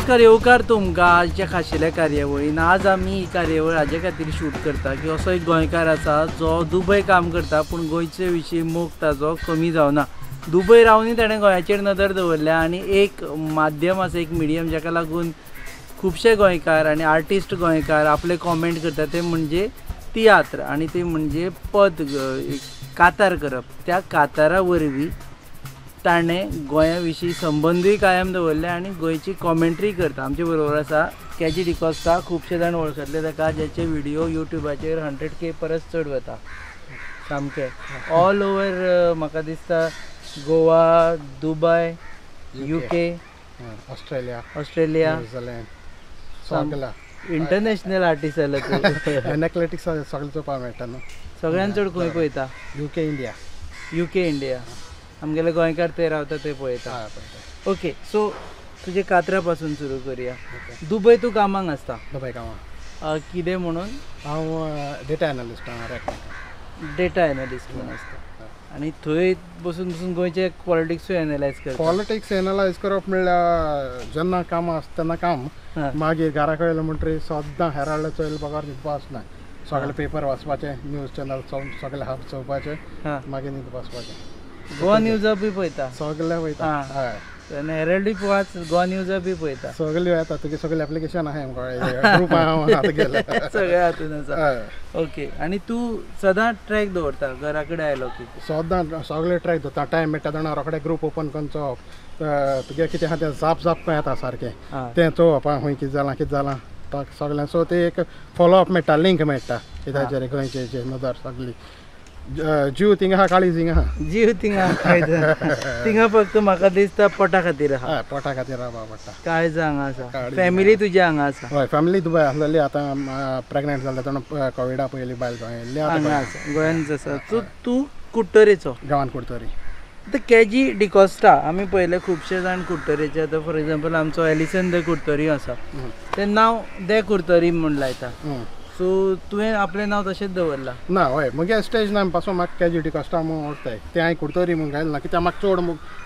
नमस्कार येवकार तुमकां आजच्या खाशेल्या कार्यावळीन. आज आमी ही कार्यावळ हाजे खातीर शूट करता की असो एक गोंयकार आसा जो दुबय काम करता पूण गोंयचे विशीं मोग ताजो कमी जावना. दुबय रावनूय ताणें गोंयाचेर नदर दवरल्या आनी एक माध्यम आसा, एक मिडियम जाका लागून खुबशे गोंयकार आनी आर्टिस्ट गोंयकार आपले कॉमेंट करता ते म्हणजे तियात्र आनी ते म्हणजे पद कातार करप. त्या कातारा वरवीं ताणें गोंया विशीं संबंदूय कायम दवरले आनी गोंयची कॉमेंट्री करता. आमचे बरोबर आसा केजी डिकॉस्टा. खुबशे जाण वळखतले ताका, ज्याचे व्हिडिओ युट्यूबाचेर 100K परस चड वता. सामके ऑल ओवर म्हाका दिसता Goa, Dubai, UK, Australia, New Zealand, international artist जालो तूं. एथलेटिक्स सगळें चोवपाक मेळटा न्हू. सगळ्यान चड खंय पळयता? UK, India. UK, India. आमगेले गोंयकार ते रावता ते पळयता. ओके, सो तुजे कातरा पासून सुरू करूया. दुबय तूं कामाक आसता? दुबय कामाक. कितें म्हणून? हांव डेटा एनालिस्ट. डेटा एनालिस्ट म्हणून आसता आनी थंय बसून बसून गोंयचे पॉलिटिक्सूय एनालायज करता. पॉलिटिक्स एनालायज करप म्हणल्यार जेन्ना काम आसता तेन्ना काम, मागीर घरा कडेन म्हणटकीर सद्दां हेराल्ड चोयल बगर न्हिदपा आसना. सगळे पेपर वाचपाचे, न्यूज चॅनल सगळे हाफ चोवपाचे, मागीर न्हिदपा वचपाचें. गोवा न्यूजा बी पळयता? सगळे वयता. हेरल्डूय वाच, गोवा न्यूजा बी पळयता. सगळे येता तुगे सगळे एप्लिकेशन आहा आमकां, ग्रूप आहा तुगेले सगळे हातून आसा. ओके, आनी तूं सदां ट्रॅक दवरता घरा कडेन आयलो की? सदां सगळे ट्रॅक दवरता. टायम मेळटा तेन्ना रोखडे ग्रूप ओपन करून चोवप, तुगे कितें आहा तें जाप जाप येता सारकें, तें चोवप खंय कितें जालां कितें जालां सगळें. सो तें एक फॉलोअप मेळटा, लिंक मेळटा कित्याचेर गोंयचे नदर सगळी. जीव थिंगा आहा, काळीज हिंगा आहा. जीव थिंगा थिंगा फक्त म्हाका दिसता पोटा खातीर आहा. पोटा खातीर रावपा पडटा. काळज हांगा आसा. फॅमिली तुजी हांगा आसा? हय, फॅमिली दुबय आसलेली, आतां प्रेग्नंट जाल्ले तेन्ना कोविडा पयलीं बायल गोंय येयल्ली, हांगा आसा, गोंयांत आसा. सो तूं कुडटरेचो? गांवान कुडटरी. आतां केजी डिकॉस्टा आमी पळयले खुबशे जाण कुडटरेचे. आतां फॉर एग्जाम्पल आमचो एलिसन दे कुडटरी आसा, तें नांव दे कुडटरी म्हूण लायता. सो तुवें आपलें नांव तशेंच दवरलां? ना, हय, म्हगे स्टेज नाम पासून म्हाका केजी डिकॉस्टा म्हूण वळखताय. तें हांवें कुडतरी म्हूण घायलें ना कित्याक म्हाका चड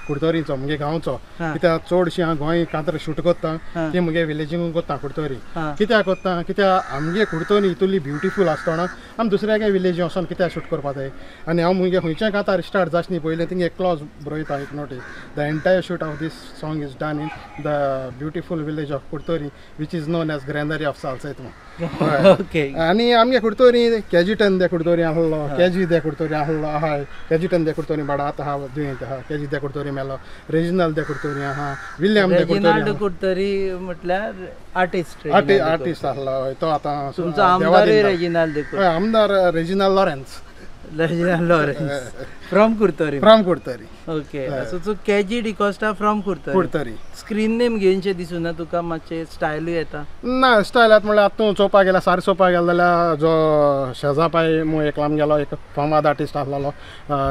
कुडतरीचो म्हगे गांवचो, कित्याक चडशीं हांव गोंय कांतर शूट करता ती म्हगे विलेजींग करता कुडतरी. कित्याक करता? कित्याक आमगे कुडतरी इतली ब्युटिफूल आसतना आमी दुसऱ्यागे विलेजींग वचोन कित्याक शूट करपा जाय. आनी हांव म्हगे खंयच्याय कांतार स्टार्ट जावचे न्ही पयलीं थिंग एक क्लॉज बरयता, एक notice, the entire shoot of this song is done in the beautiful village of Curtorim which is known as granary of Salcete. आनी आमगे कुडतरी केजिटन दे कुडतरी आहलो, केजी दे कुडतरी आहलो, हय केजिटन दे कुडतरी बाडा आतां आहा दुयेंत आहा, केजी दे कुडतरी मेलो, रेजिनल दे कुडतरी आहा, विल्यम दे कुडतरी. कुडतरी म्हटल्यार आर्टिस्ट? आर्टिस्ट आहलो तो आतां तुमचो आमदार रेजिनाल्ड. हय, आमदार Reginald Lawrence. Reginald Lawrence from Curtorim. From Curtorim. Okay, so तूं KG D'Costa from Curtorim. Curtorim. Screen नेम घेवनशें दिसुना तुका? मातशें स्टायलूय येता ना? स्टायल येता म्हणल्यार आतां तूं चोवपाक गेल्यार, सारकें चोवपाक गेलो जाल्यार जो शेजा पाय म्हूण एकलो आमगेलो एक फामाद आर्टिस्ट आसलेलो,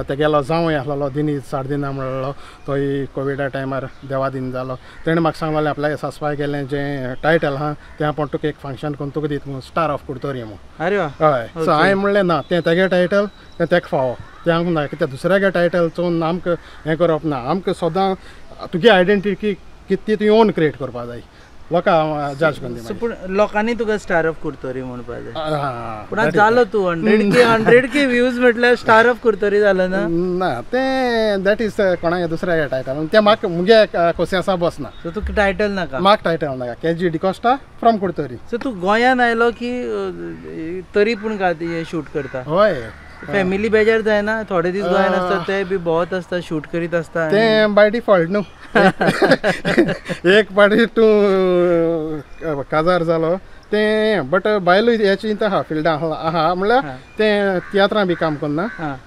तेगेलो जावंय आसलेलो दिनीज सार्दिना म्हणलो, तोय कोविडा टायमार देवादीन जालो. तेणें म्हाका सांगलें आपल्या सासपाय गेलें जें टायटल आहा तें आपूण तुका एक फंक्शन करून तुका दिता म्हूण, स्टार ऑफ कुडतरी म्हूण. अरे वा. हय, सो हांवें म्हणलें ना, तें तेगे टायटल तें तेका फावो, तें आमकां ना, कित्याक दुसऱ्यागे टायटल चोवन आमकां हें करप ना. आमकां सदां तुगे आयडेंटिटी कितें ती तुवें ओन क्रिएट करपा जाय, लोकां जज करून. पूण लोकांनी तुका स्टार ऑफ कुडतरी म्हणपा जाय. पूण आतां जालो तूं 100K views म्हटल्यार स्टार ऑफ कुडतरी जालो ना? ना, तें that is कोणाक दुसऱ्या टायटल, तें म्हाका मुगे कोसियेंसा बसना. सो तुका टायटल नाका? म्हाका टायटल नाका, KG D'Costa from Curtorim. So तूं गोंयान आयलो की तरी पूण हें शूट करता? हय. फॅमिली बेजार जायना? थोडे दीस गोंयान आसता ते बी भोंवत आसता, शूट करीत आसता. तें बाय डिफॉल्ट न्हू. एक पाटी तूं काजार जालो तें, बट बायलूय हे चिंता आहा फिल्डां आहा म्हणल्यार तें तियात्रां बी काम करना,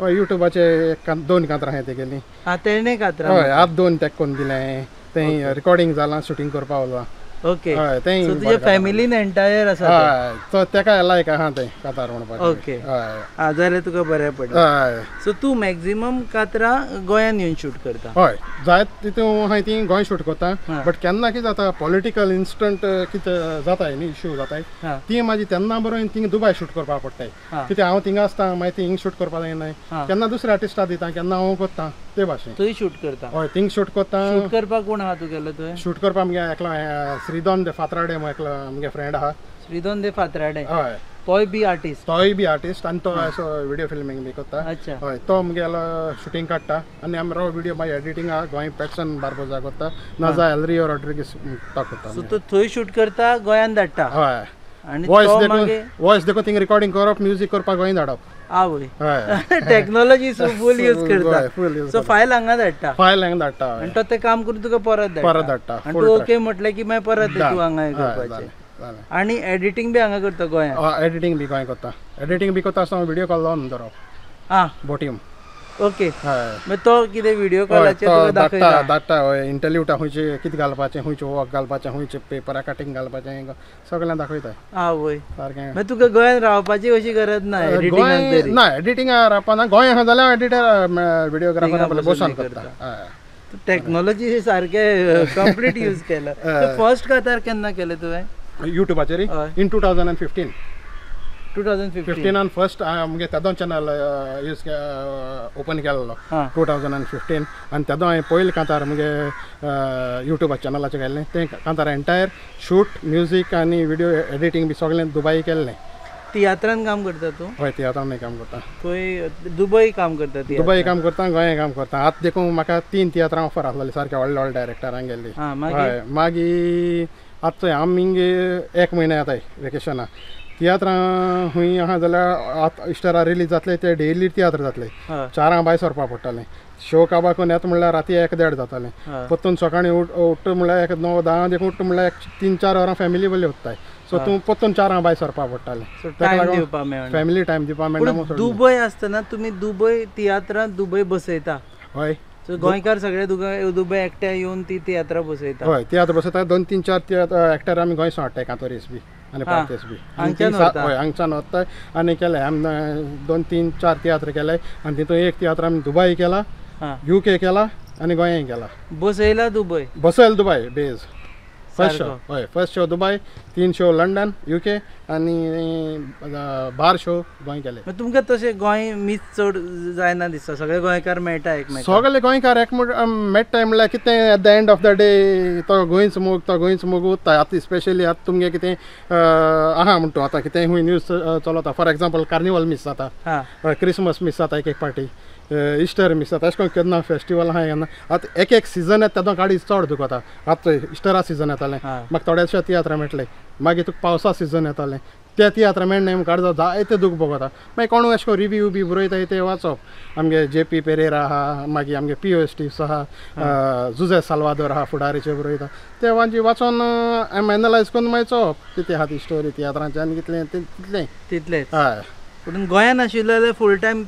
युट्यूबाचे दोन कांतरां आहाय तेगेलीं. तेणें कांतरां? हय, आतां दोन तेका करून दिलें, तें रिकॉर्डिंग जालां, शुटींग करपा वचलां. ओके, सो तुज्या फॅमिलीन एंटायर आसा? हय, सो तेका लायक आहा तें कातार म्हणपाचें. ओके, हय, जाल्यार तुका बरें पडलें. हय. सो तूं मॅक्झिमम कातरां गोंयान येवन शूट करता? हय, जायत तितून हांवें ती गोंय शूट करता, बट केन्ना कितें जाता पॉलिटिकल इन्स्टंट कितें जाताय न्ही, इश्यू जाताय, ती मागीर तेन्ना बरोवन थिंग दुबय शूट करपाक पडटाय. कित्याक हांव थिंगा आसता, मागीर ती हिंग शूट करपाक जायना, केन्ना दुसऱ्या आर्टिस्टाक दिता, केन्ना हांव करता. ते भाशेन थंय शूट करता. हय थिंग शूट करता. शूट करपाक कोण आहा तुगेलो थंय? शूट करपाक आमगे एकलो श्रीधन दे फातराडे एकलो आमगे फ्रेंड आहा. श्रीधन दे फातराडे. हय तोय बी आर्टिस्ट. तोय बी आर्टिस्ट आनी तो असो व्हिडियो फिल्मींग बी करता. अच्छा. हय तो आमगेलो शुटींग काडटा आनी आमी रो व्हिडियो मागीर एडिटींग आहा गोंय पॅक्सन बार्बोजा करता ना जाल्यार एलरियो रॉड्रिगीस तो करता. सो तो थंय शूट करता गोंयान धाडटा. हय आनी वॉयस देखून थिंग रिकॉर्डिंग करप म्युजीक करपाक गोंय धाडप. आवय टेक्नॉलॉजी फूल यूज करता. सो फायल हांगा धाडटा. फायल हांगा धाडटा आनी तो ते काम करून तुका परत धाडटा. परत धाडटा आनी तूं ओके म्हटलें की मागीर परत तूं हांगा करपाचें. आनी एडिटींग बी हांगा करता गोंयांत? एडिटींग बी गोंय करता. एडिटींग बी करता आसतना व्हिडियो कॉल लावन दवरप. आं बोटीम. ओके मागीर तो कितें व्हिडियो कॉलाचेर तुका दाखयता? धाडटा. हय इंटरल्यूटा खंयचे कितें घालपाचें, खंयचे वॉक घालपाचें, खंयचे पेपरा कटिंग घालपाचें सगळें दाखयता. आवय सारकें. मागीर तुका गोंयांत रावपाची अशी गरज ना एडिटिंगाक? ना एडिटिंगा रावपा ना. गोंय आहा जाल्यार एडिटर व्हिडियोग्राफर बसून करता. टेक्नॉलॉजी सारकें कंप्लीट यूज केला. फर्स्ट कातार केन्ना केलें तुवें युट्यूबाचेर? इन 2015. 2015 फर्स्ट आमगे तेदो चॅनल यूज ओपन केल्लो 2015 आनी तेदो हांवें पयलीं कांतार मुगे युट्यूबा चॅनलाचेर घाल्लें. तें कांतार एंटायर शूट म्युजीक आनी व्हिडियो एडिटींग बी सगळें दुबय केल्लें. तियात्रान काम करता तूं? हय तियात्रान काम करता. थंय दुबय काम करता? दुबय काम करता, गोंय काम करता. आतां देखून म्हाका 3 तियात्रां ऑफर आसलेली सारके व्हडले व्हडले डायरेक्टरान गेल्ली. हय मागीर आतां आमी 1 म्हयनो येताय वेकेशनाक. तियात्रां खूंय आहा जाल्यार आतां इस्टरा रिलीज जातले ते डेली तियात्र जातले. 4 भायर सरपा पडटालें. शो काबार करून येता म्हणल्यार राती 1-1.5 जातालें. परतून सकाळीं उठ्ठा म्हणल्यार 1 9-10 देखून उठ्ठा म्हणल्यार 3-4 वरां फॅमिली बरी उत्ताय. सो तूं परतून 4 भायर सरपा पडटालें. ताका लागून फॅमिली टायम दिवपा मेळना. दुबय आसतना तुमी दुबय तियात्रां दुबय बसयता? हय. सो गोंयकार सगळे दुबय एकठांय येवन ती तियात्रां बसयता? हय तियात्र बसयता. 2-3-4 तियात्र एक्टर आमी गोंयसून हाडटाय कांतोरीस बी आनी पार्तेस बी. हय हांगच्यान वताय आनी केले आमी 2-3-4 तियात्र केले आनी तितून एक तियात्र आमी दुबय केला, UK केला आनी गोंयांय केला. बसयला दुबय? बसयला दुबय बेज फर्स्ट शो. हय first show Dubai, 3 show London UK आनी 12 शो गोंय केले. तुमकां तशें गोंय मीस चड जायना दिसता? सगळे गोंयकार मेळटा एकमेकांक? सगळे गोंयकार एक मेळटा म्हणल्यार कितें at the end of the day तो गोंयच मोग, तो गोंयच मोग उत्ता. आतां स्पेशली आतां तुमगे कितें आहा म्हणटा आतां कितें खूंय न्यूज चलता, फॉर एग्जाम्पल कार्निवल मीस जाता, क्रिसमस मीस जाता, एक एक पार्टी इस्टर मीस जाता, अशें करून केन्ना फेस्टिवल आहा केन्ना. आतां एक एक सिजन येता तेदो गाडी चड दुखता. आतां इस्टरा सिजन येतालें म्हाका थोडेशे तियात्रां मेळटले, मागीर तुका पावसा सिजन येतालें ते तियात्रां मेळना काडता जायते दूख भोगता. मागीर कोणूय अशें करून रिव्यू बी बरयता ते वाचप. आमगे JP Pereira आहा, मागीर आमगे PO Steves आहा, जुजे साल्वादोर आहा फुडारीचे बरयता ते वाचून आमी एनलायज करून मागीर चोवप कितें आहा ती स्टोरी तियात्रांची आनी कितलें तितलें तितलेंच. हय पूण गोंयान आशिल्लें जाल्यार फूल टायम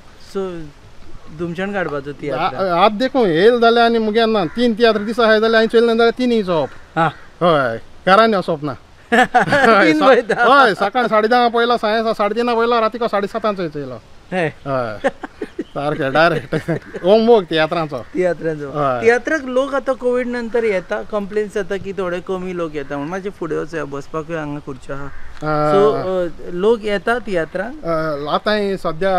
धुमशण काडपाचो तियात्र. आतां देखून येयल जाल्यार आनी मुगे ना 3 तियात्र दिसा आहा जाल्यार हांवें चोयलें जाल्यार 3 चोवप. हय घरांनी वचप ना. हय सकाळी 10:30 पयलो, सांजे 3:30 पयलो, रातीको 7:30 चोयलो. हय सारकें डायरेक्ट हो मोग तियात्रांचो. तियात्रांचो तियात्राक लोक आतां कोवीड नंतर येता, कंप्लेन्स जाता की थोडे कमी लोक येता म्हणून. मातशें फुडें वचया, बसपाकूय हांगा खुर्च्यो आहा. सो लोक येता तियात्रांक? आतां सद्या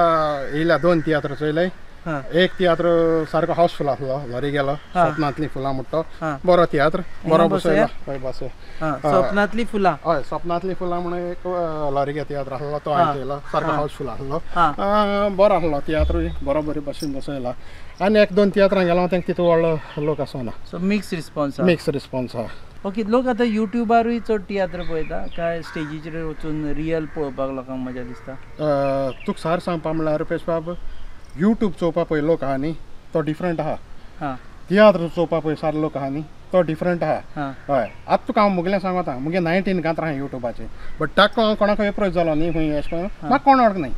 येयल्या 2 तियात्र चोयले. एक तियात्र सारको हाऊसफुल आसलो, लॉरी गेलो सपनांतली फुलां म्हणटा तो बरो तियात्र, बरो बसयला. हय बस सपनांतली फुलां. हय सपनांतली फुलां म्हणून एक लॉरीगे तियात्र आसलो तो हांवें चोयलो, सारको हाऊसफुल आसलो, बरो आसलो तियात्रूय बरो बरे भशेन बसयला. आनी 1-2 तियात्रां गेलो तांकां तितू व्हडलो लोक आसना. So mix response. Mix response आहा. ओके लोक आतां युट्यूबारूय चड तियात्र पळयता काय स्टेजीचेर वचून रियल पळोवपाक लोकांक मजा दिसता? तुका सार सांगपा म्हणल्यार रुपेश बाब, यूट्यूब चोवपा पळय लोक आहा न्ही तो डिफरंट आहा, तियात्र चोवपा पळय सार लोक आहा न्ही तो डिफरंट आहा. हय आतां तुका हांव मुगेलें सांगता, मुगे 19 कांतरां आहा युट्यूबाचेर, बट ताका हांव कोणाक एप्रोच जालो न्ही खंय अशें करून म्हाका कोण वळख न्ही,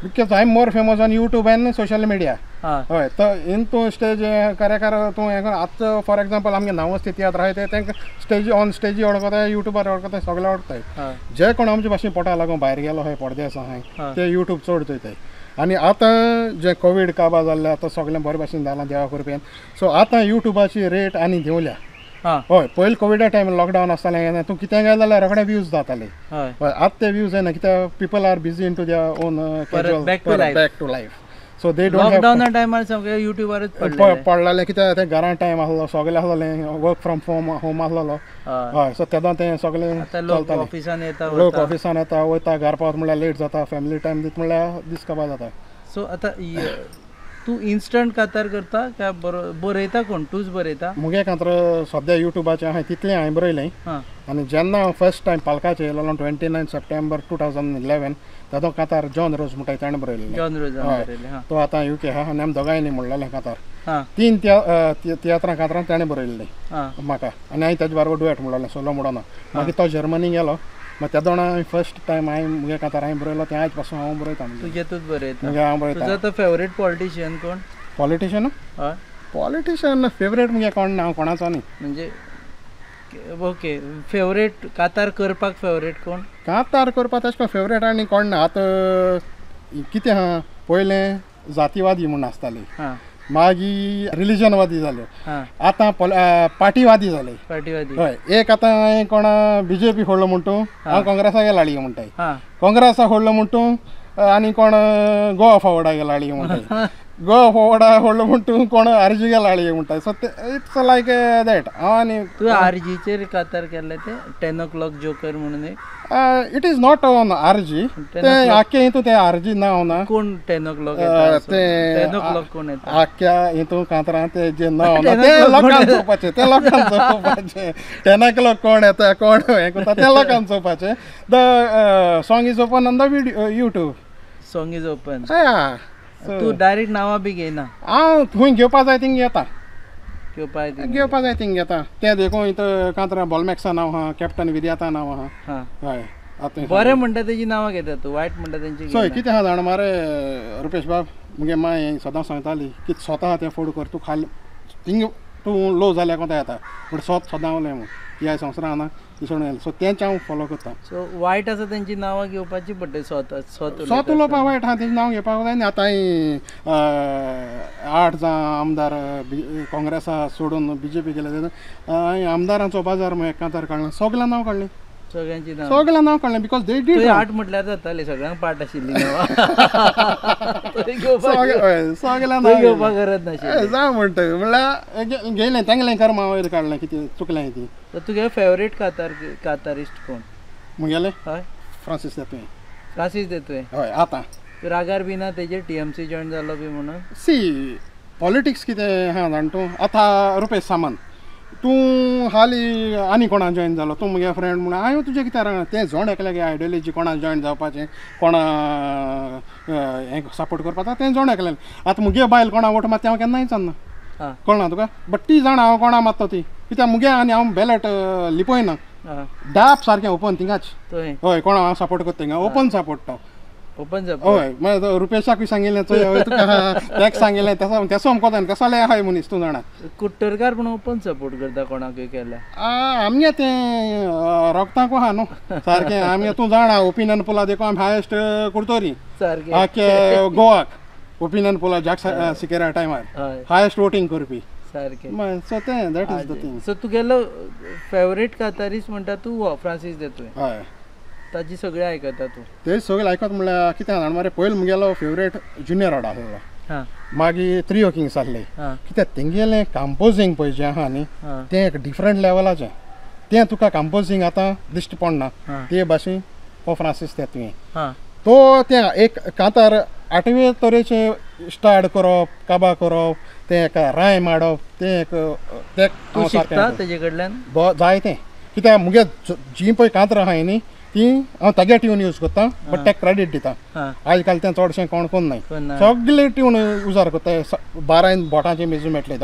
because I am more famous on YouTube and social media. हय तो इन तूं स्टेज कार्यकार तूं हें कर. आतां फॉर एग्जाम्पल आमगे नांवच ते तियात्र आहाय ते तांकां स्टेजी ऑन स्टेजी वळखताय, युट्यूबार वळखताय, सगळे वळखताय. जे कोण आमचे भाशेन पोटा लागून भायर गेलो हय पडदेस आहाय ते युट्यूब चड चोयताय. आनी आतां जे कोवीड काबार जाल्ले आतां सगळें बरे भाशेन जालां देवा कृपेन, सो आतां युट्यूबाची रेट आनी देंवल्या. हय पयलीं कोविडा टायम लॉकडावन आसतालें, तूं कितें घालें जाल्यार रोखडे व्यूज जाताले. हय आतां ते व्यूज येना कित्याक people are busy into their own back to life. So they don't have. लॉकडावना टायमार सगळे युट्यूबारच पडलेले कित्याक ते घरान टायम आसलो, सगळे आसलेले वर्क फ्रॉम होम आसलेलो. हय, सो तेदो तें सगळें चलतालें. ऑफिसान येता, लोक ऑफिसान येता वयता, घर पावत म्हणल्यार लेट जाता, फॅमिली टायम दीत म्हणल्यार दीस काबार जाता. सो आतां तूं इन्स्टंट कातार करता काय बरयता कोण? तूंच बरयता? मुगे कांतर सद्या युट्यूबाचें आहा तितलें हांवें बरयलें. आनी जेन्ना हांव फर्स्ट टायम पालकाचेर येयलेलो 29 सप्टेंबर 2011 तेदो कातार जॉन रोज म्हणटा ताणें बरयलें. जॉन रोज बरयलें. तो आतां युके आहा आनी आमी दोगांयनी म्हणलेलें कातार. 3 तियात्रां कातरां ताणें बरयल्लीं म्हाका आनी हांवें ताजे बरोबर डुएट म्हणलेलें सोलो म्हणोना. मागीर तो जर्मनी गेलो, मागीर तेदोण हांवें फर्स्ट टायम हांवें मुगे कातार हांवें बरयलो. तें आयज पासून हांव बरयता. तुजें तूंच बरयता? मुगे हांव बरयता. तुजो तो फेवरेट पॉलिटिशियन कोण? पॉलिटिशियन? हय, पॉलिटिशियन फेवरेट मुगे कोण ना, हांव कोणाचो न्ही. म्हणजे ओके, फेवरेट कातार करपाक फेवरेट कोण? कातार करपाक तशें कोण फेवरेट आनी कोण ना. आतां कितें आहा, पयलें जातीवादी म्हूण आसताली, मागीर रिलिजनवादी जाले, आतां पार्टीवादी जाले. पार्टीवादी. हय, एक आतां कोण बीजेपी फोडलो म्हण तूं हांव काँग्रेसाक लाडयो म्हणटाय, काँग्रेसाक फोडलो म्हण तूं आनी कोण गोवा फॉवर्डाक लाडयो म्हणटाय, गोवा फॉवर्डा फोडलो म्हण तूं कोण आरजीक लाडयो म्हणटाय. So it's like that. हांव आनी तूं आरजीचेर कातार केल्लें तें 10 o'clock joker म्हणून एक? It is not on RG. तें आख्खे हितून तें आरजी नांव ना. कोण 10 o'clock? तें 10 o'clock कोण येता आख्ख्या हितून कांतरां तें जें नांव ना तें लोकांक चोवपाचें, तें लोकांक चोवपाचें. 10 o'clock कोण येता कोण हें करता तें लोकांक चोवपाचें. The song is open on the video YouTube. Song is open. तूं डायरेक्ट नांवां बी घेयना? हांव खंय घेवपा जाय थिंग घेता, घेवपा जाय थिंग घेता. तें देखून इथं कांतरा बॉलमॅक्सा नांव आहा, कॅप्टन विद्याता नांव आहा. हय, आतां बरें म्हणटा तेजी नांवां घेता तूं, वायट म्हणटा तेंची? चोय कितें आहा जाणा मरे रुपेश बाब, मुगे मांय सदां सांगताली की स्वता तें फोड कर, तूं खाली थिंग तूं लो जाल्यार कोता येता, बट स्वत सदां उलय म्हूण ह्या संवसारान आहा ती सोडून येयलें. सो तेंच हांव फॉलो करता. सो वायट आसा तेंची नांवां घेवपाची पडटा. स्वता स्वत उलोवपाक वायट आहा तेंची नांव घेवपाक जाय न्ही. आतां 8 जाण आमदार काँग्रेसा सोडून बीजेपी गेले, आमदारांचो बाजार म्हूण कांतार काडला, सगळ्यां नांव काडलें, सगळ्यांची नांव, सगळ्यां नांव काडलें. Because they did. 8 म्हटल्यार जातालें, सगळ्यांक पाट आशिल्ली नांवां, सगळ्यां नांव घेवपाक गरज नाशिल्ली. जावं म्हणटा म्हणल्यार घेयलें तेंगलें कर्मा वयर काडलें, कितें चुकलें ती. तुगे फेवरेट कातारिस्ट कोण? मुगेलें? हय, फ्रांसीस देतुय. फ्रांसीस देतुय? हय. आतां रागार बी ना तेजेर टीएमसी जॉयन जालो बी म्हणून? सी पॉलिटिक्स कितें आहा जाण तूं. आतां रुपेश सामंत तूं हाली आनी कोणा जॉयन जालो, तूं मुगे फ्रेंड म्हणून हांवें तुजें कित्याक रावना. तें जण एकल्यागे आयडियोलॉजी कोणा जॉयन जावपाचें, कोणा हें सपोर्ट करपाचें तें जण एकल्यान. आतां मुगे बायल कोणा वोट मारता हांव केन्नाय विचारना, कळना तुका. बट ती जाणा हांव कोणा मारता ती, कित्याक मुगे आनी हांव बॅलेट लिपयना, डाप सारकें ओपन थिंगाच. हय, कोणा हांव सपोर्ट करता थिंगा ओपन सपोर्ट तो. Open support. हय, मागीर रुपेशाकूय सांगिल्लें चोय, हय तुका तेका सांगिल्लें, तेसो अमको जाणा, तेसो आहाय मनीस तूं जाणा. कुट्टरकार पूण ओपन सपोर्ट करता कोणाकूय केल्यार. आमगे तें रोगताकू आहा न्हू सारकें. आमगे तूं जाणा ओपिनियन पोला देखून आमी हायेस्ट कुर्तोरी सारकें आख्खे गोवाक. ओपिनियन पोला जाक सिकेरा टायमार हायेस्ट वोटींग करपी सारकें. सो तें that is the thing. So तुगेलो फेवरेट कातारीस म्हणटा तूं फ्रांसीस देतुय? हय, ताजी सगळें आयकता तूं? ते सगळें आयकत म्हणल्यार कितें जाणा मरे, पयलीं मुगेलो फेवरेट ज्युनियर रॉड आसलो, मागीर त्रियो किंग्स आसले. कित्याक तेंगेलें कंपोजींग पळय जें आहा न्ही तें एक डिफरंट लेवलाचें, तें तुका कंपोजींग आतां दिश्टी पडना ते भाशेन हो फ्रांसीस तेतुय. तो तें एक कांतार आठवे तरेचे स्टार्ट करप, काबा करप, तें एक रायम हाडप, तें एक तें तूं शिकता तेजे कडल्यान जायतें. कित्याक मुगे जीं पळय कांतरां आहाय न्ही ती हांव तागे ट्यून यूज करता, बट तेका क्रेडीट दिता. आयज काल तें चडशें कोण कोण नाय, सगळे ट्यून उजार करता. बारायन बोटांचे मेजून मेळटले,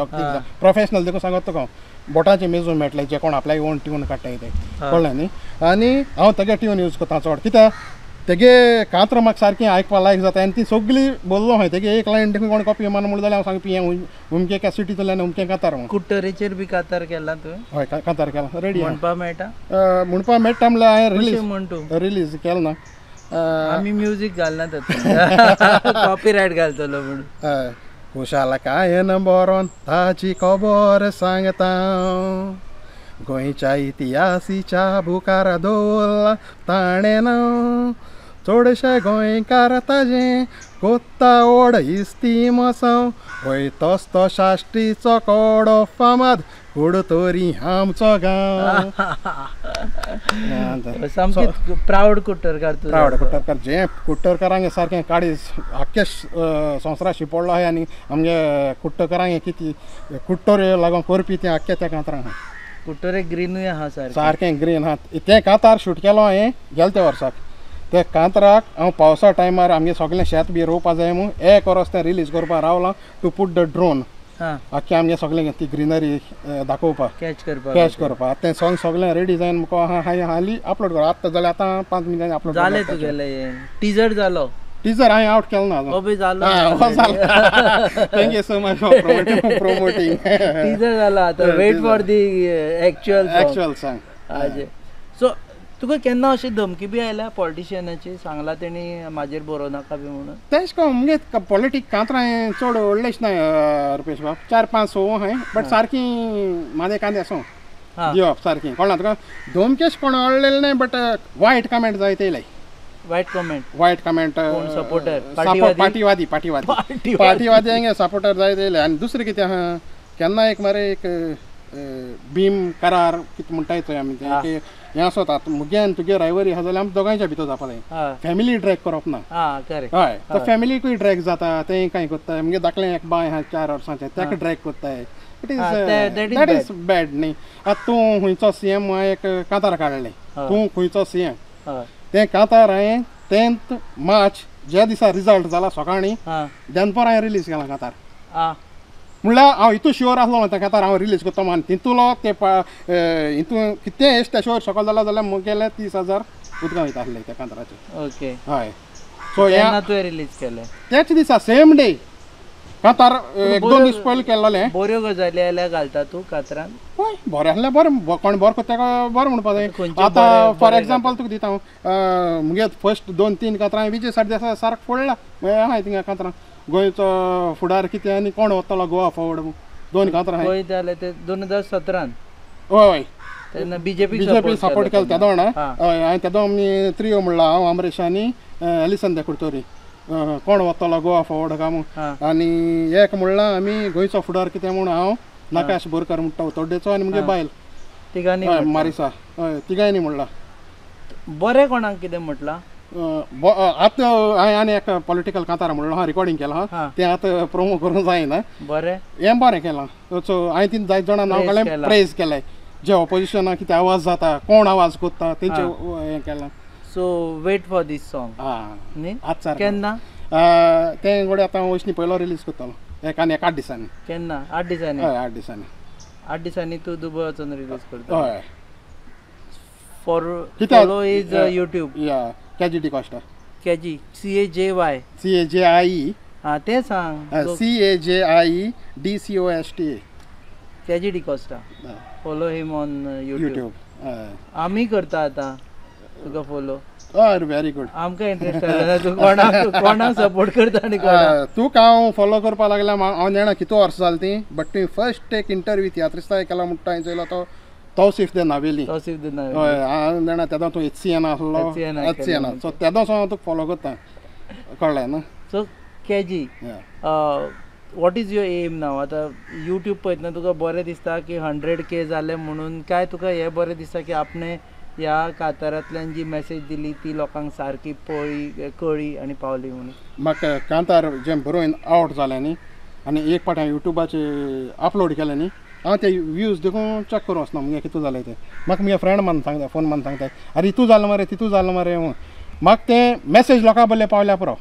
प्रोफेशनल देखून सांगत तुका हांव, बोटांचे मेजून मेळटले जे कोण आपल्याक ओन ट्यून काडटाय ते, कळ्ळें न्ही. आनी हांव तागे ट्यून यूज करता चड, कित्याक तेगे कांतरां म्हाका सारकें आयकपा लायक जाता आनी ती सगळी बोल्लो हांवें तेगे एक लायन देखून कोण कॉपी मारून म्हणलें जाल्यार हांव सांगपी हें उमके कॅसिटींतल्यान उमकें कांतार म्हूण. कुट्टरेचेर बी कांतार केला तुवें? हय, कांतार केला, रेडी. म्हणपा मेळटा? म्हणपा मेळटा म्हणल्यार हांवें रिलीज म्हण तूं रिलीज केलें ना. आमी म्युजीक घालना तातूंत, कॉपीरायट घालतलो म्हणून. हय, खुशालकायेन बरोवन ताची खबर सांगता, गोंयच्या इतिहासीच्या बुकार दवरला ताणें नांव, चडशे गोंयकार ताजें कोत्ता ओड इस्तीमसांव वय तोस तो साश्टीचो कोडो फामाद कुडतरी आमचो गांव. सामकी प्रावड कुट्टरकार तूं. प्रावड कुट्टरकार जे कुट्टरकारांक सारकें काळीज आख्खे संवसारा शिंपडलो आहा आनी आमगे कुट्टरकारांक कितें कुट्टोर लागून करपी तें आख्खे त्या कांतरां आहा. कुट्टोरे ग्रीनूय आहा सारकें सारकें ग्रीन आहा. तें कांतार शूट केलो हांवें गेले त्या वर्साक. ते कांतराक हांव पावसा टायमार आमगे सगळें शेत बी रोवपा जाय म्हूण एक वरस तें रिलीज करपाक रावलां टू पुट the drone आख्खे आमगे सगळें ती ग्रिनरी दाखोवपाक कॅच करपाक कॅच करपाक. तें सॉंग सगळें रेडी जावन म्हाका हांवें हाली अपलोड कर आतां जाल्यार आतां 5 मिनटांनी अपलोड जालें तुगेलें. टिजर जालो? टिजर हांवें आवट केलो ना अजून. जालो. Thank you so much for promoting. Teaser जाला आतां wait for the actual actual song. So तुका केन्ना अशी धमकी बी आयल्या पॉलिटिशियनाची सांगला तेणी म्हाजेर बरोवं नाका बी म्हणून? तेश कोन मुगे पॉलिटीक कांतरां चड व्हडलेश ना रुपेश बाब 4-5 6 हांवें बट सारकी म्हाजे कांदे आसूं दिवप सारकी कळना तुका. धमकेश कोण व्हडलें न्हय बट वायट कमेंट जायते येयले. वायट कमेंट? वायट कमेंट सपोर्टर पार्टीवादी पार्टीवादी पार्टीवादी सपोर्टर जायते येयले. आनी दुसरें कितें आहा केन्ना एक मरे एक भीम करार कितें म्हणटाय चोय आमी तें हें आसता आतां मुगे आनी तुगे रायवरी आहा जाल्यार आमी दोगांयच्या भितर जावपा जाय. फॅमिली ड्रॅग करप ना. हय तो फॅमिलीकूय ड्रॅग जाता तें कांय करताय. मुगे धाकलें एक बाय आहा 4 वर्सांचें ताका ड्रॅग करताय. It is that is bad न्ही. आतां तूं खुंयचो सी एम एक कांतार काडलें तूं खुंयचो सी एम तें कांतार हांवें 10 मार्च ज्या दिसा रिजल्ट जाला सकाळीं दनपार हांवें रिलीज केलां कांतार. म्हणल्यार हांव हितू शुअर आसलो त्या कांतार हांव रिलीज करता म्हूण. तितूलो ते हितू कितें एश त्या शुअर सकयल जाला जाल्यार मुगेले 30,000 उदकां वयता आसले त्या कांताराचेर. ओके हय सो हें तुवें रिलीज केलें त्याच दिसा सेम डे कांतार 1-2 दीस पयलीं केल्लें. बऱ्यो गजाली आयल्यार घालता तूं कांतरान? हय बरें आसल्यार बरें कोण बरो करता ताका बरें म्हणपा जाय. आतां फॉर एग्जाम्पल तुका दिता हांव मुगे फर्स्ट 2-3 कांतरां विजय सरदेसाय सारको फोडला आहाय थिंगा कांतरां गोंयचो फुडार कितें आनी कोण वतलो गोवा फॉरवर्ड 2 कांतरां गोंय जालें ते 2017 हय तेन्ना बीजेपी सपोर्ट केलो तेदो हय हांवें तेदो आमी त्रियो म्हणला हांव अमरेश आनी एलिसन दे कुडतोरी कोण वतलो गोवा फॉरवर्ड काय म्हूण. आनी एक म्हणलां आमी गोंयचो फुडार कितें म्हूण हांव नकाश बोरकर म्हणटा उतोड्डेचो आनी मुगे बायल तिगांनी मारिसा हय तिगांनी म्हणलां. बरें कोणाक कितें म्हटलां? आतां हांवें आनी एक पॉलिटिकल कांतार म्हणलो आहा रिकॉर्डिंग केलां आहा तें आतां प्रोमो करूंक जायना. बरें हें बरें केलां. सो हांवें तितून जायते जाणां नांव काडलें प्रेज केलें जे ऑपोजिशनाक कितें आवाज जाता कोण आवाज करता तेंचे हें केलां. So wait for this song. आं आतां केन्ना तें गोडे आतां वचनी पयलो रिलीज करतलो एक आनी 8 दिसांनी. केन्ना? 8 दिसांनी? हय 8 दिसांनी. 8 दिसांनी तूं दुबय वचून रिलीज करता? हय. फॉर follow is YouTube या Cajie D'Costa. Cajie C-A-J-Y C-A-J-I-E. हां तें सांग. C-A-J-I-E D-C-O-S-T-A. Cajie D'Costa. Follow him on YouTube. आमी करता आतां तुका फॉलो. हय व्हेरी गुड. आमकां इंट्रस्ट आसा तूं कोणाक कोणाक सपोर्ट करता आनी कोणाक तुका हांव फॉलो करपाक लागल्या. हांव जाणा कितू वर्सां जालीं तीं बट तुवें फर्स्ट एक इंटरव्यू तियात्रिस्ता केला म्हणटा हांवें चोयलो तो तौसीफ दे नावेली. तौसीफ दे नावेली. हय हांव जाणा तेदो तूं HCN आसलो. HCN सो तेदोच हांव तुका फॉलो करता कळ्ळें न्हू. So Cajie what is your aim now? आतां यूट्यूब पळयतना तुका बरें दिसता की 100K जालें म्हणून काय तुका हें बरें दिसता की आपणें ह्या कांतारांतल्यान जी मॅसेज दिली ती लोकांक सारकी पळी कळ्ळी आनी पावली म्हणून? म्हाका कांतार जें बरोवन आवट जालें न्ही आनी एक पाट हांवें यूट्यूबाचेर अपलोड केलें न्ही हांव ते व्यूज देखून चॅक करूं वचना मुगे कितू जालें तें. म्हाका मुगे फ्रेंड मान सांगता फोन मान सांगता अरे इतू जालें मरे तितू जालें मरे म्हूण. म्हाका तें मॅसेज लोकां बल्ले पावल्या पुरो.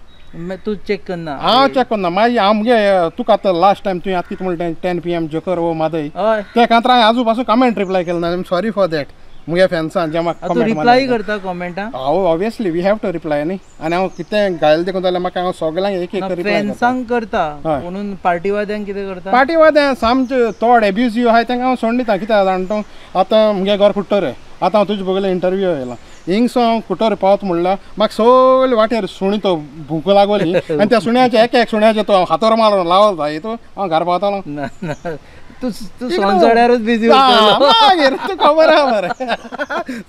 तूं चॅक करना? हांव चॅक करना. मागीर हांव मुगे तुका आतां लास्ट टायम तुवें आतां कितें म्हणलें 10 PM joker वो मादय तें कांतरा हांवें आजू पासून कमेंट रिप्लाय केलें ना. I am sorry for that. मुगे फॅन्सान जे म्हाका तूं रिप्लाय करता कॉमेंटां? हांव obviously we have to reply न्ही. आनी हांव कितें घायल देखून जाल्यार म्हाका हांव सगल्यांक एक एक रिप्लाय फॅन्सांक करता म्हणून पार्टीवाद्यांक कितें करता? पार्टीवाद्यांक सामकें चड एब्युजीव आहाय तांकां हांव सोडून दिता. कित्याक जाणा तूं आतां मुगे घर कुट्टोरे आतां हांव तुजे बगले इंटरव्यू येयला हिंगसो हांव कुट्टोरे पावत म्हणल्यार म्हाका सगळे वाटेर सुणी तो भूक लागली आनी त्या सुण्याचे एक एक सुण्याचे तो हातोर मारून लावल जाय तूं हांव घर पावतलो. तूं तूं संवसारारूच बिजी उरतलो मागीर तुका खबर आहा मरे.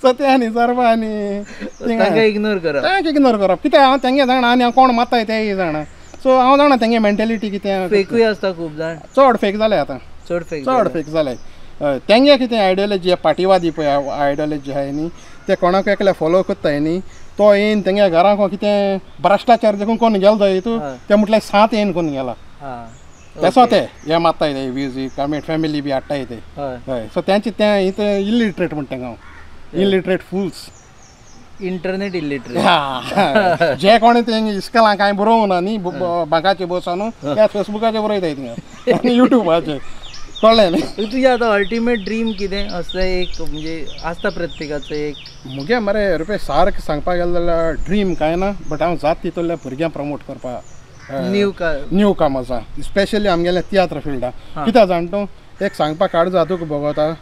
सत्या आनी सर्वा आनी तांकां इग्नोर करप. तांकां इग्नोर करप कित्याक हांव तेंगे जाणा आनी हांव कोण मारताय तेंय जाणा. सो हांव जाणा तेंगे मेंटेलिटी कितें फेकूय आसता खूब जाण चड फेक जाले आतां चड फेक चड फेक जाले हय तेंगे कितें आयडियोलॉजी पार्टीवादी पळय आयडियोलॉजी आहाय न्ही ते कोणाक एकल्या फॉलो करताय न्ही तो येयन तेंगे घराक कितें भ्रश्टाचार देखून कोण गेलो जाय तूं ते म्हटल्यार सात येयन कोण गेला तेसो ते हे मारताय ते म्युजीक कमेंट फॅमिली बी हाडटाय ते हय सो तेंचे तें इतलें इलिटरेट म्हणटा हांव इलिटरेट फुल्स इंटरनेट इलिटरेट जे कोणे ते इस्कलां कांय बरोवना न्ही बांकाचे बसून त्या फेसबुकाचे बरयताय थिंगा आनी युट्यूबाचे कळ्ळें न्ही. तुजें आतां अल्टिमेट ड्रीम कितें असलें एक म्हणजे आसता प्रत्येकाचो एक मुगे मरे रुपये सारकें सांगपाक गेलें जाल्यार ड्रीम कांय ना बट हांव जात तितूंतल्या भुरग्यांक प्रमोट करपाक न्यू काम आसा स्पेशली आमगेलें तियात्र फिल्डाक कित्याक जाण तूं एक सांगपाक काडजा तुका भोगता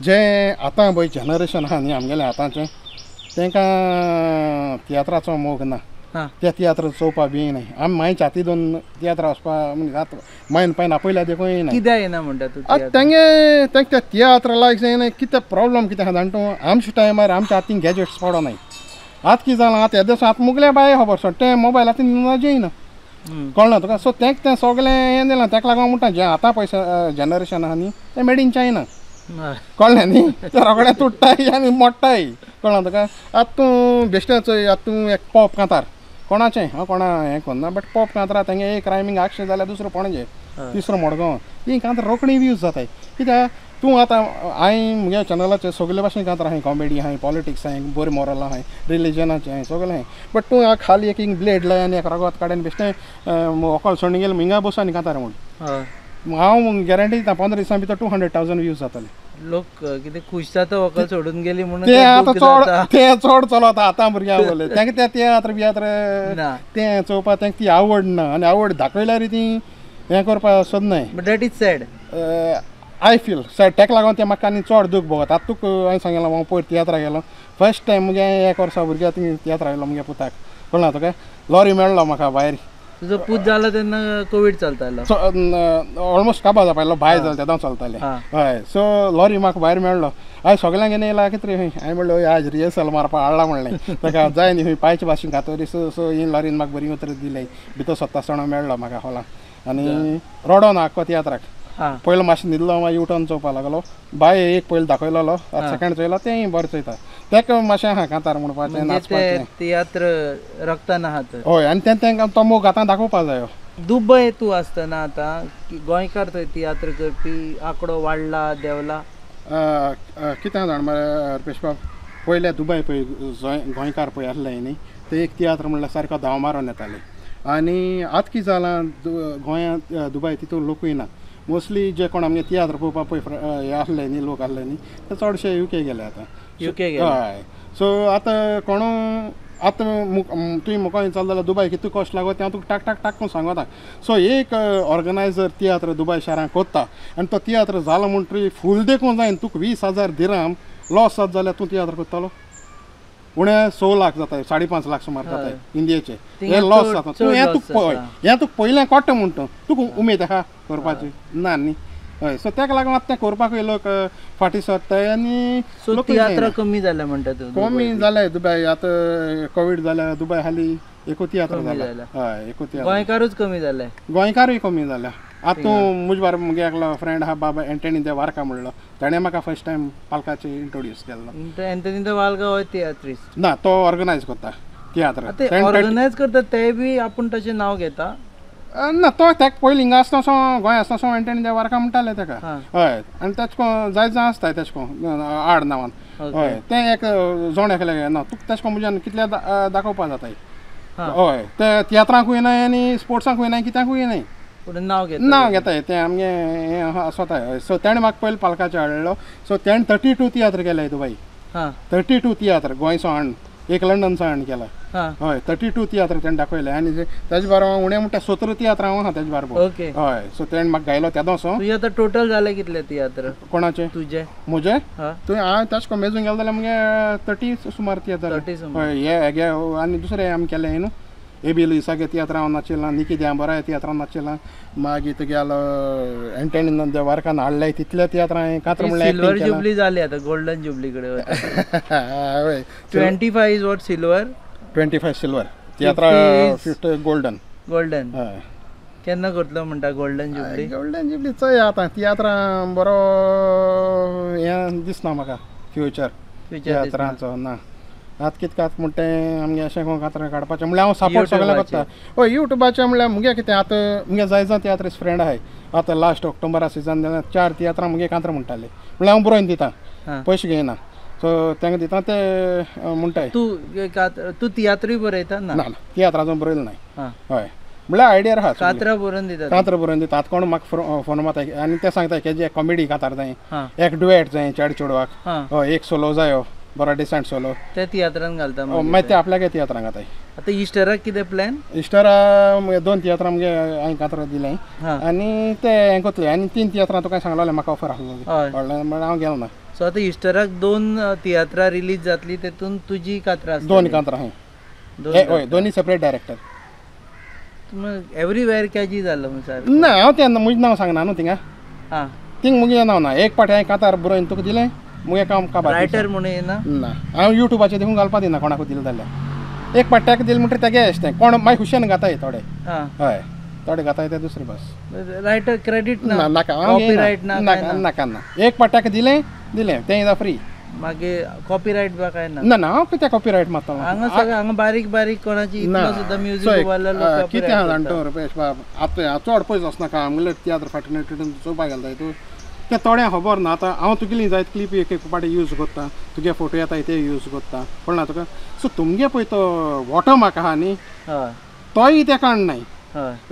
जें आतां पळय जनरेशन आहा न्ही आमगेलें आतांचें तांकां तियात्राचो मोग ना ते तियात्र चोवपा बी न्हय आमी मागीर छाती दोन तियात्र वचपा मायन पायन आपयल्या देखून येयना कित्याक येना म्हणटा तूं आतां तेंगे तेंका ते तियात्र लायक जायना कितें प्रॉब्लम कितें आहा जाण तूं आमच्या टायमार आमच्या हातीन गॅजेट्स पडोनाय आतां कितें जालां आतां येदें आतां मुगले बाये खबर सोड तें मोबायल आतां येयना कळना तुका सो तेंक तें सगळें हें दिलां तेका लागून म्हणटा जें आतां पयशे जनरेशन आहा न्ही तें मेड इन चायना कळ्ळें न्ही तें रोखडें तुट्टाय आनी मोडटाय कळ्ळें तुका. आतां तूं बेश्टें चोय आतां तूं एक पॉप कांतार कोणाचें हांव कोणा हें करना बट पॉप कांतार तेंगे एक रायमींग आगशे जाल्यार दुसरो पणजे तिसरो मडगांव ती कांतार रोखडी व्यूज जाताय कित्याक तूं आतां हांवें मुगे चॅनलाचेर सगळे भाशेन कांतार आहाय कॉमेडी आहाय पॉलिटिक्स आहाय बरें मोरल आहाय रिलिजनाचें आहाय सगळें आहाय बट तूं खाली एक ब्लेड लाय आनी एक रगत काडून बेश्टें व्हंकल सोडून गेलें हिंगा बसून आनी कांतार म्हूण हांव गॅरंटी दिता 15 दिसां भितर 200,000 व्यूज जातले. लोक कितें खूश जाता व्हंकल सोडून गेली म्हणून ते आतां चड ते चड चलता आतां भुरग्यां बोले तांकां ते तियात्र बियात्र तें चोवपाक तांकां ती आवड ना आनी आवड दाखयल्यार ती हें करपाक सोदनाय. But that is sad I feel sad तेका लागून तें म्हाका आनी चड दूख भोगता. आतां तुका हांवें सांगलां हांव पयर तियात्राक गेलो फर्स्ट टायम मुगे एक वर्सा भुरग्या थिंग तियात्राक गेलो मुगे पुताक कळना तुका लॉरी मेळ्ळो म्हाका भायर तुजो पूत जाला तेन्ना कोवीड चलतालो ऑलमोस्ट काबार जावपा आयलो भायर जालें तेन्ना चलतालें हय. सो लॉरी म्हाका भायर मेळ्ळो हांवें सगल्यांक घेवन येयला कितें खंय हांवें म्हणलें आज रिहर्सल मारपा हाडला म्हणलें ताका जाय न्ही खंय पांयचे भाशेन खातरी सो सो ही लॉरीन म्हाका बरी उतरां दिलें भितर सोदता आसतना मेळ्ळो म्हाका हॉलान आनी रडोना आख्खो तियात्राक पयलो मातशें न्हिदलो मागीर उठोन चोवपा लागलो बाय एक पयलो दाखयलोलो आतां सेकंड चोयलो तेंय बरें चोयता तेका मातशें आहा कांतार म्हणपाचें नाचपाचें तियात्र रक्तान आहा तर हय आनी तें तेंकां तो मोग आतां दाखोवपा जायो. दुबय तूं आसतना आतां गोंयकार थंय तियात्र करपी आंकडो वाडला देंवला कितें जाण मरे रुपेश बाब पयले दुबय पळय गोंयकार पळय आसले न्ही ते एक तियात्र म्हणल्यार सारको धांव मारून येताले आनी आतां कितें जालां गोंयांत दुबय तितून लोकूय ना मोस्टली जे कोण आमगे तियात्र पळोवपाक पळय हे आसले न्ही लोक आसले न्ही ते चडशे युके गेले आतां युके गेले हय. सो आतां कोणू आतां तुवें म्हाका विचारलें जाल्यार दुबय कितू कॉस्ट लागो तें हांव तुका टाक टाक टाक करून सांगता. सो एक ऑर्गनायजर तियात्र दुबय शारांत कोत्ता आनी तो तियात्र जालो म्हणटरी फूल देखून जायन तुका 20,000 दिराम लॉस जात जाल्यार तूं तियात्र करतलो उणें 6 लाख जाता 5.5 लाख सुमार जाता इंडियेचे हे लॉस जाता. तूं हें तुका पळय हें तुका पयलें कळटा म्हणटा तुका उमेद आहा करपाची ना न्ही हय. सो तेका लागून आतां तें करपाकूय लोक फाटीं सरताय आनी तियात्र कमी जाले म्हणटा तूं कमी जाले दुबय आतां कोवीड जाल्या दुबय हालीं एकू तियात्र जाला हय एकू तियात्र गोंयकारूच कमी जाले गोंयकारूय कमी जाल्या. आतां तूं मुज बार मुगे एकलो फ्रेंड आहा बाबा एंटनी दे वारका म्हणलो ताणें म्हाका फर्स्ट टायम पालकाचे इंट्रोड्यूस केल्लो. एंटनी दे वारका हो तियात्रिस्ट ना तो ऑर्गनायज करता तियात्र ऑर्गनायज करता ते बी आपूण तशें नांव घेता ना तो तेका पयलीं हिंगा आसतना सो गोंय आसतना सो एंटनी दे वारका म्हणटाले तेका हय. आनी तेच कोन जायत जाण आसता तेच कोन आड नांवान हय तें एक जोण एकलें ना तुका तेश कोन म्हज्यान कितले दाखोवपा जाताय हय ते तियात्रांकूय नाय आनी स्पोर्ट्सांकूय नाय कित्याकूय नाय नांव घेता नांव घेताय तें आमगे हें आसोताय हय. सो तेणें म्हाका पयलीं पालकाचें हाडलो सो तेणें 32 तियात्र केले दुबय 32 तियात्र गोंयचो हाडून एक लंडनचो हाडून केला हय 32 तियात्र तेणें दाखयले आनी तेजे बाराबर उणें म्हणटा 17 तियात्र हांव आहा तेजे बाराबर हय. सो तेणें म्हाका गायलो तेदोसो. तुजें आतां टोटल जालें कितले तियात्र कोणाचे तुजे म्हजे तुवें हांवें तेश कोन मेजून गेलें जाल्यार मुगे 30 सुमार तियात्र हय. हे हेगे आनी दुसरें आमी केलें न्हू एबी लुईसागे तियात्रां नाचिलां निकी द्यांबरा तियात्रां नाचिलां मागीर तुगेलो एंटनी दे वारकान हाडले तितले तियात्रां कांतार म्हणल्यार सिल्वर जुबली जाली आतां गोल्डन जुबली कडेन हय. 25 is what silver 25 silver तियात्रां 50 golden golden हय. केन्ना करतलो म्हणटा गोल्डन जुबली? गोल्डन जुबली चोय आतां तियात्रां बरो हें दिसना म्हाका फ्युचर तियात्रांचो ना. आतां कितें आतां म्हणटा तें आमगे अशें कोण कातरां काडपाचें म्हणल्यार हांव सपोर्ट सगळें करता. हय युट्यूबाचें म्हणल्यार मुगे कितें आतां मुगे जाय जाय तियात्रीस फ्रेंड आहाय. आतां लास्ट ऑक्टोबरा सिजन जाल्यार 4 तियात्रां मुगे कांतरां म्हणटाले म्हणल्यार हांव बरोवन दिता, पयशे घेयना. सो तांकां दिता ते म्हणटाय. तूं तियात्रूय बरयता? ना ना, तियात्रां अजून बरयलें ना. हय म्हणल्यार आयडिया आहा. कातरां बरोवन दिता? कातरां बरोवन दिता. आतां कोण म्हाका फोन मारता आनी ते सांगता की एक कॉमेडी कातार जाय, एक डुएट जाय चेडे चेडवाक, हय एक सोलो जायो बरो डिसंट सोलो, ते तियात्रान घालता. मागीर ते आपल्याक तियात्रां घाताय. आतां इस्टराक कितें प्लॅन? इस्टरा 2 तियात्रां मुगे हांवें कातरां दिलें आनी ते हें करतले. आनी 3 तियात्रां तुका सांगलेलें म्हाका ऑफर आसलेली, कळ्ळें, म्हणल्यार हांव गेलो ना. सो आतां इस्टराक 2 तियात्रां रिलीज जातली, तेतून तुजी कातरां आसतली? 2 कातरां आहाय. हय, दोनूय सेपरेट डायरेक्टर. एवरीवेर केजी जालो सारको? ना, हांव तें म्हजें नांव सांगना न्हू थिंगा. थिंग मुगे नांव ना. एक पाटी हांवें कातार बरोवन तुका दिलें, मुगे काम काबार. रायटर म्हणून येना? ना, हांव युट्यूबाचेर देखून घालपा दिना कोणाकूय दिलें जाल्यार. एक पाट्याक दिलें म्हणटकीर तेगे अशें तें कोण मागीर खुशयेन घाताय थोडे. हय, थोडे घाताय ते दुसरे बस. रायटर क्रेडीट ना? नाका, कॉपीरायट ना? नाका ना. एक पाट्याक दिलें दिलें तें is free. मागीर कॉपीरायट बा काय ना? ना ना, हांव कित्याक कॉपीरायट मारता? हांगा सगळें हांगा बारीक बारीक कोणाची इतलो सुद्दां म्युजीक उबारल्यार लोक कितें आहा जाणा रुपेश बाब, आतां चड पयस वचनाका. आमगेले तियात्र फाटल्यान चोवपाक गेलो तूं तें थोडें खबर ना. आतां हांव तुगेली जायत क्लिप एक एक पाटी यूज करता, तुगे फोटो येता ते यूज करता, कळना तुका. सो तुमगे पळय तो वॉटरमार्क आहा न्ही, तोय ते काडनाय,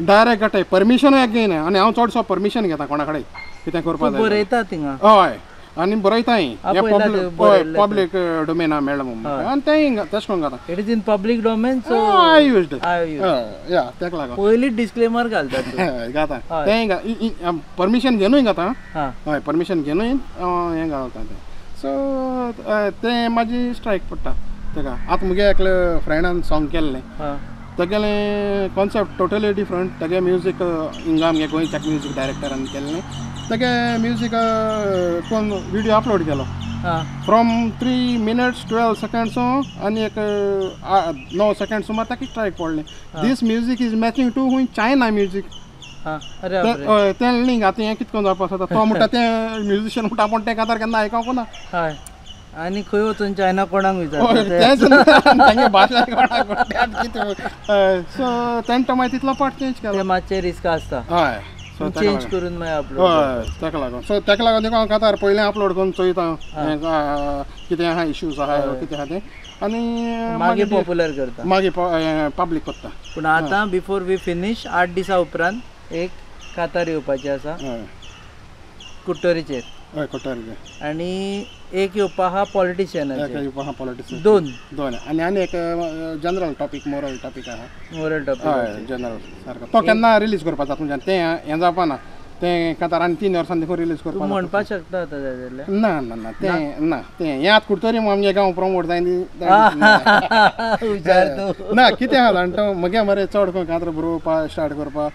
डायरेक्ट घाताय. परमिशनूय एक घेयना. आनी हांव चडसो परमिशन घेता कोणा कडेन कितें करपाक जाय. बरयता थिंगा? हय, आनी बरयताय पब्लीक डोमेना मेळ्ळें म्हणून, आनी तेंय तशें करून घाता. It is in public domain, so I used या तेका लागून पयलीं डिस्क्लेमर घालता. घाता तेंय परमिशन घेवनूय घाता. हय, परमिशन घेवनूय हें घालता तें. सो तें म्हाजी स्ट्रायक पडटा तेका. आतां मुगे एकले फ्रेंडान सॉंग केल्लें, तेगेलें कॉन्सेप्ट टोटली डिफरंट. तेगे म्युजीक हिंगा आमगे गोंयच्या म्युजीक डायरेक्टरान केल्लें. तेगे म्युजीक कोण विडियो अपलोड केलो फ्रॉम 3 minutes 12 seconds आनी एक 9 सेकंड सुमार ताका स्ट्रायक पडलें. This music is matching to हुंय चायना म्युजीक. तें लिंक आतां हें कितें करून जावपा आसा. तो म्हणटा तें म्युजिशियन म्हणटा पूण तें कातार केन्ना आयकूंक ना. आनी खंय वचून चायना कोणाक विचारता तेंगे भाशा कोणाक कितें. सो तेणें तो मागीर तितलो पार्ट चेंज केलो. मातशें रिस्क आसता. हय, सो चेंज करून मागीर अपलोड. हय, तेका लागून. सो तेका लागून देखून हांव कातार पयलें अपलोड करून चोयता कितें आहा इश्यूज आहा कितें आहा तें, आनी मागीर पॉप्युलर करता, मागीर पब्लीक करता. पूण आतां बिफोर we finish 8 दिसां उपरांत एक कातार येवपाचें आसा कुट्टोरीचेर. हय, कुट्टोरीचेर. आनी एक येवपा आहा पॉलिटिशियनाचेर. येवपा आहा पॉलिटिशियन दोन दोन. आनी आनी एक जनरल टॉपीक, मोरल टॉपीक आहा. Moral topic. हय, जनरल सारको. तो केन्ना रिलीज करपाचो तुमच्यान तें हें जावपा ना. तें कातार आनी 3 वर्सां देखून रिलीज करपाक म्हणपाक शकता आतां जाय जाल्यार. ना ना ना, तें ना, तें हें आतां कुडतरी आमगे गांव प्रमोट जाय ना. कितें आहा जाणा तो म्हगे मरे चड खंय कांतर बरोवपा स्टार्ट करपा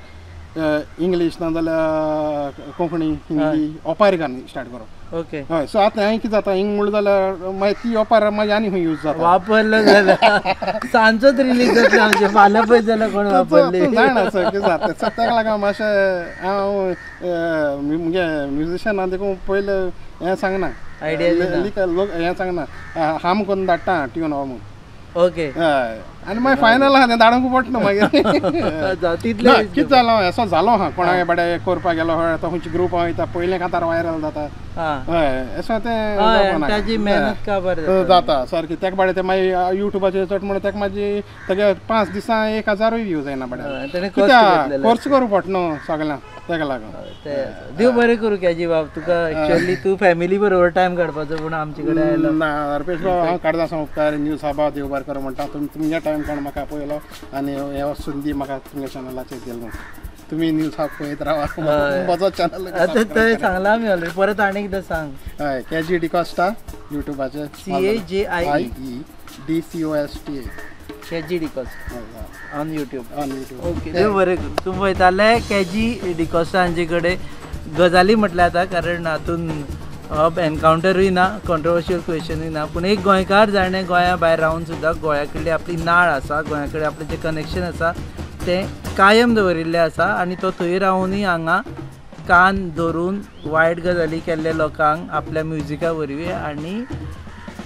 इंग्लीश ना जाल्यार कोंकणी हिंदी ओपार घालून स्टार्ट करप. ओके. हय, सो आतां हांवें कितें जाता हिंग म्हणलें जाल्यार मागीर ती ओपार मागीर आनी खंय यूज जाता. वापरलो जाल्यार सांजचोच रिलीज जातलो आमचें, फाल्यां पळय जाल्यार कोण वापरली जाणा. सो कितें जाता, सो ताका लागून मातशें हांव मुगे म्युजिशियना देखून पयलें हें सांगना, आयडिया लोक हें सांगना, हाम करून धाडटा ट्यून हो म्हूण. ओके. हय, आनी मागीर फायनल आहा तें धाडूंक पडटा मागीर. तितलें कितें जालो असो जालो आहा कोणाक बाडे करपाक गेलो हय, आतां खंयचे ग्रूप वयता पयलें कांतार वायरल जाता. हय, असो तें ताजी मेहनत काबार जाता सारकी. तेका बाडे तें मागीर युट्यूबाचेर चड म्हणून तेका मागीर तेगे 5 दिसां 1000 व्यूज येना बाडे. कित्याक खर्च करूं पडटा न्हू सगळ्यांक, तेका लागून. देव बरें करूं केजी बाब तुका. एक्चुअली तूं फॅमिली बरोबर टायम काडपाचो पूण आमचे कडेन आयलो ना. रुपेश बाब हांव काडटा उपकार न्यूज साबा देव बरें करूं म्हणटा. तुमी तुमगे टायम काडून म्हाका पळयलो आनी हे संदी म्हाका तुमगे चॅनलाचेर दिलो म्हूण. तुमी न्यूज हाब पळयत रावा म्हजो चॅनल. आतां थंय सांगलां आमी ऑलरेडी, परत आनी एकदां सांग. हय, केजी डिकॉस्टा युट्यूबाचेर. CAJIE DCOSTA KG D'Costa on YouTube. On YouTube. Okay, देव बरें करूं. तूं पळयताले केजी डिकॉस्टा हांचे कडेन गजाली म्हटल्यार आतां, कारण हातून एनकावंटरूय ना, कॉन्ट्रोवर्शियल क्वेश्चनूय ना, पूण एक गोंयकार जाणें गोंया भायर रावन सुद्दां गोंया कडली आपली नाळ आसा, गोंया कडेन आपलें जें कनेक्शन आसा तें कायम दवरिल्लें आसा आनी तो थंय रावूनय हांगा कान धरून वायट गजाली केल्ल्या लोकांक आपल्या म्युजिका वरवीं आनी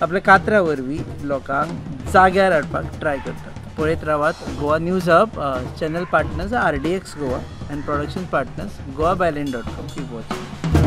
आपल्या कात्रा वरवीं लोकांक जाग्यार हाडपाक ट्राय करता. पळयत रावात Goa news hub. Channel partners RDX Goa and production partners goabyline.com. Keep watching.